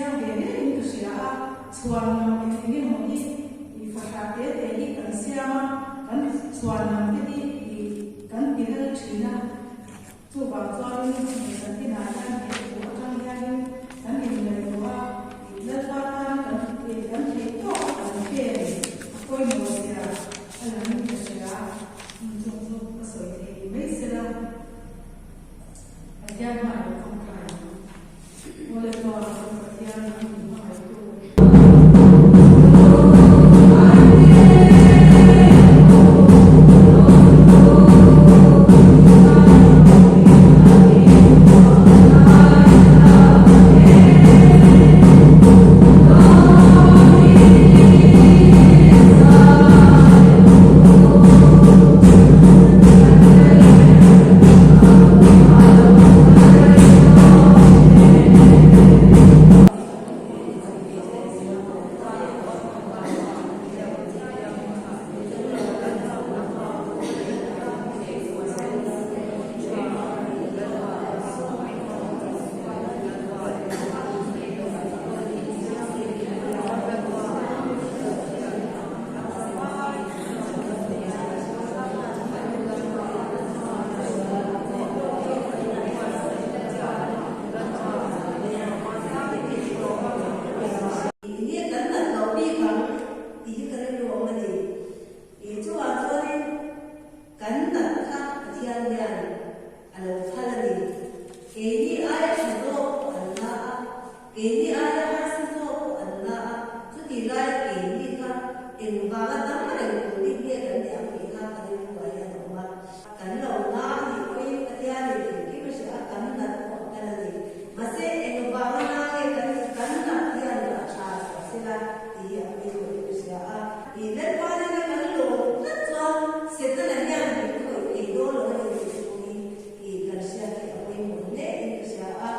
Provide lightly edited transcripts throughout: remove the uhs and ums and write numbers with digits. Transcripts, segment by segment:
chiang ve hlein ka hria a, chhuanlam eng eng emaw hi i fahrah te te hi kan siam a, kan chhuanlam te hi i kan ti lal thin a, chuvang chuanin hei kan inah hian he thu atang hianin kan inngaihtuah a, i Lalpa tan kan kan theih tawk kan pen a pawimawh zia a langin ka hria a, chung chu ka sawi theih ni mai sela. Pathian hmai lo tawngtai ang. Aw le Pa, kan Pathian nang min hmangaihtu. Enge kan nat loh bik ang tih hi ka rilru awm a ni. Ih chungah chuanin kan nat kha Pathian hian a lo phal a ni. Keini aia tha zawk pawh an la a, keini aia harsa zawk pawh an la a, chutih laia keini kha engvanga dam reng tur bik nge kan nih ang tih kha ka rilruah hian a awm a. Kan lo na a nih pawhin Pathianin engkim a hria a, kan nat pawh a phal a ni. Mahse, engvanga na nge kan nih, kan nat hian rah tha chhuah sela tih hi a pawimawhin ka hria a. Ih Lalpa nena kan lawm tlat chuan Setana hian min khawih thei dawn lo a ni tih thu hi Tih kan hriat hi a pawimawh hle in ka hria a.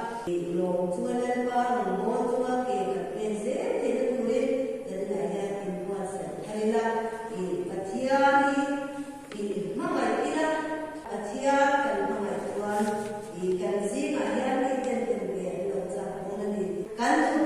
Lawm chunga Lalpa rawngbâwl chunga ke kan pen zel theihna turin Danila hian inbuatsaih thar ila, ih Pathian hi ih hmangaih ila, Pathian kan hmangaih chuan ih kan zingah hian mi ten tel ve an lo chak dawn a ni. Kan thu.